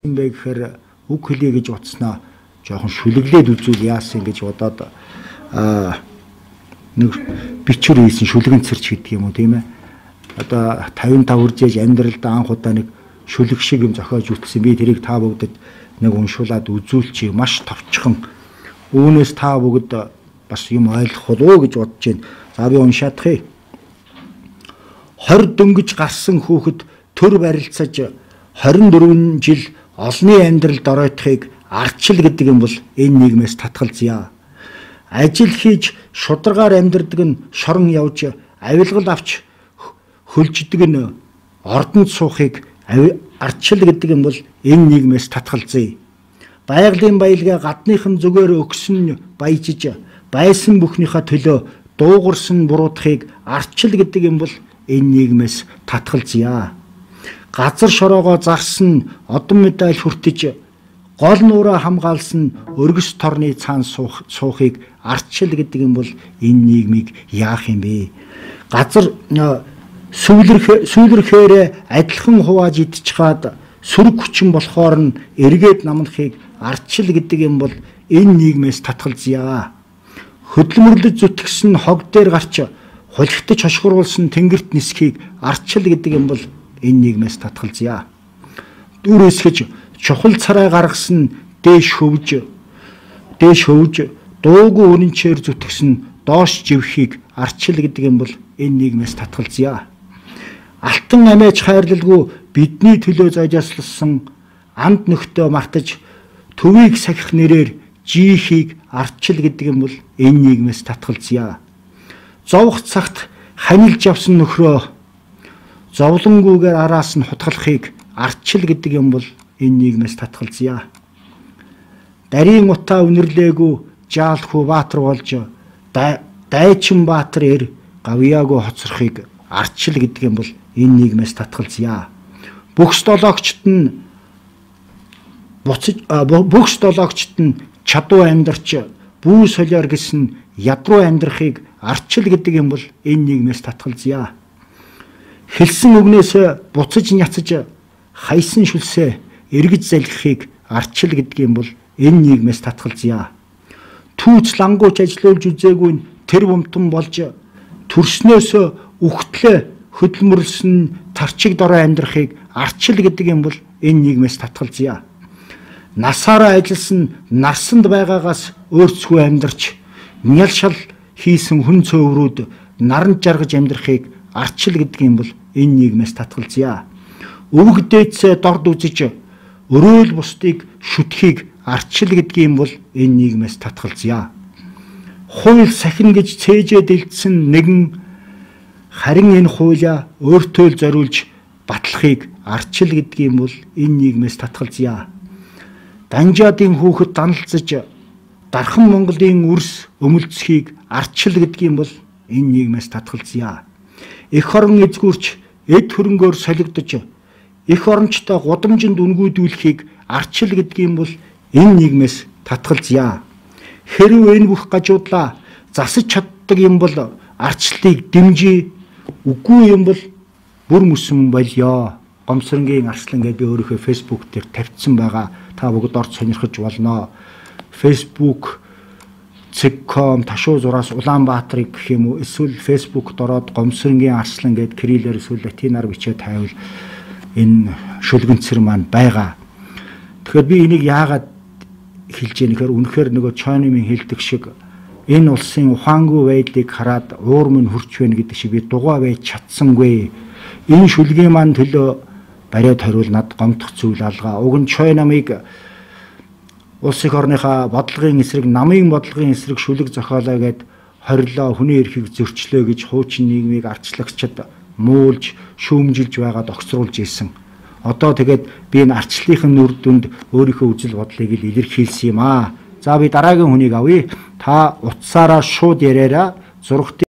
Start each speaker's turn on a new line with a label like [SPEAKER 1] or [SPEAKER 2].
[SPEAKER 1] Бэ гэхээр үг хэлье гэж утснаа жоохон шүлэглээд үзүүл яасан гэж бодоод нэг бичвэр хийсэн шүлгэн цэрч гэдэг юм уу, тийм ээ. Одоо 55 үржээж амьдралд анх удаа нэг шүлэг шиг юм зохиож үтсэн. Би тэрийг та бүгдэд нэг уншуулад үзүүлчихье. Маш товчхон. Үүнээс та бүгд бас юм ойлгох болов уу гэж бодож байна. За би уншаадах юм. 20 дөнгөж гарсан хүүхэд төр барилцаж 24 жил олонний амьдралд оройтхыг арчил гэдэг юм бол энэ нийгмээс татгалзъя. Ажил хийж шударгаар амьдардаг нь шорон явж авилгал авч хөлждөг нь ордонд суухыг арчил гэдэг юм бол энэ нийгмээс татгалзъя. Байгалийн баялгаа гадныхан зүгээр өгсөн баяжиж байсан бүхнийхээ төлөө дуугарсан буруутахыг арчил гэдэг юм бол энэ нийгмээс татгалзъя. Газар шороогоо зарсан одон медаль хүртэж гол нуураа хамгаалсан өргөс торны цаан суухыг арчил гэдэг юм бол энэ нийгмийг яах юм бэ? Газар сүүлрэхээр адилхан хувааж идчихад сөрөг хүчин болохоор нь эргээд намнахыг арчил гэдэг юм бол энэ нийгмээс татгалзъя. Хөдөлмөрлөж зүтгэсэн хог дээр гарч хулигтаж хошгоруулсан тэнгэрт нисхийг арчил гэдэг юм бол энэ нийгмээс татгалзъя. Дүр эсгэж чухал царай гаргасан дээш хөвж дуугүй үнэнчээр зүтгэсэн доош живхийг арчил гэдэг юм бол энэ нийгмээс татгалзъя. Алтан амиач хайрлалгүй бидний төлөө зожоослсон анд нөхдөө мартаж төвийг сахих нэрээр жихийг арчил гэдэг юм бол энэ нийгмээс татгалзъя. Зовх цагт ханилж явсан нөхрөө зовлонгүйгээр араас нь хутгалахыг арчил гэдэг юм бол энэ нийгмээс татгалзъя. Дарийн утаа үнэрлээгүй жаалхүү баатар болж дайчин баатар эр гавьяагүй хоцрохыг арчил гэдэг юм бол энэ нийгмээс татгалзъя. Бөхс долоогчд нь чадуу амьдарч бүү солиор гэсэн ядруу амьдрахыг арчил гэдэг юм бол энэ нийгмээс татгалзъя. Хэлсэн үгнээс буцаж няцаж хайсан шүлсээ эргэж залхихыг арчил гэдэг юм бол энэ нийгмээс татгалзъя. Түүц лангууч ажилуулж үзээгүй нь тэр бумтан болж төрснөөс үхтлээ хөдөлмөрлсөн тарчиг дорой амьдрахыг арчил гэдэг юм бол энэ нийгмээс татгалзъя. Насаараа ажилласан нарсанд байгаагаас өөрцгүй амьдарч нял шал хийсэн хүн цөөврүүд наранд жаргаж амьдрахыг арчил гэдэг юм бол энэ нийгмээс татгалзъя. Өвөг дээдсээ дорд үзэж өрөөл бусдыг шүтхийг арчил гэдэг юм бол энэ нийгмээс татгалзъя. Хууль сахина гэж цээжээ дэлдсэн нэгэн харин энэ хуулиа өөртөө л зориулж батлахыг арчил гэдэг юм бол энэ нийгмээс татгалзъя. Данжаадын хүүхэд даналцаж дархан Монголын үрс өмөлцөхийг арчил гэдэг юм бол энэ нийгмээс татгалзъя. Эх орон эзгүрч эд хөрөнгөөр солигдож эх орончтой гудамжинд үнгүүдүүлэхийг арчил гэдэг юм бол энэ нийгмээс татгалзъя. Хэрв энэ бүх гажуудлаа засаж чаддаг юм бол арчлыг дэмжиж, үгүй юм бол бүр мөсөн болёо. Гомсронгийн арслан гэж би өөрийнхөө Facebook дээр тавьчихсан байгаа. Та бүгд орж сонирхож болно. Facebook.com ташуу зураас Улаанбаатарыг гэх юм уу эсвэл Facebook-д ороод Гомсронгийн арслан гэд кириллээр эсвэл латинаар бичээд тавил энэ шүлгэнцэр маань байгаа. Тэгэхээр би энийг яагаад хэлж яах гэхээр үнэхээр нөгөө Чойномын хэлдэг шиг энэ улсын ухаангүй байдлыг хараад уурм нь хурч байна гэдэг шиг би дугаа байж чадсангүй. Энэ шүлгийн маань төлөө бариад хориул над гомдох зүйл алгаа. Уг нь Чой намыг улс эх орныхаа бодлогын эсрэг, намын бодлогын эсрэг шүлэг зохиолоо гэд хорилоо, хүний эрхийг зөрчлөө гэж хуучин нийгмийг арчлагчид муулж, шүүмжилж байгаад огцруулж ирсэн. Одоо тэгээд би энэ арчлалын үр дүнд өөрийнхөө үзэл бодлыг л илэрхийлсэн юм аа. За би дараагийн хүнийг авъя. Та утсаараа шууд яриараа зурагт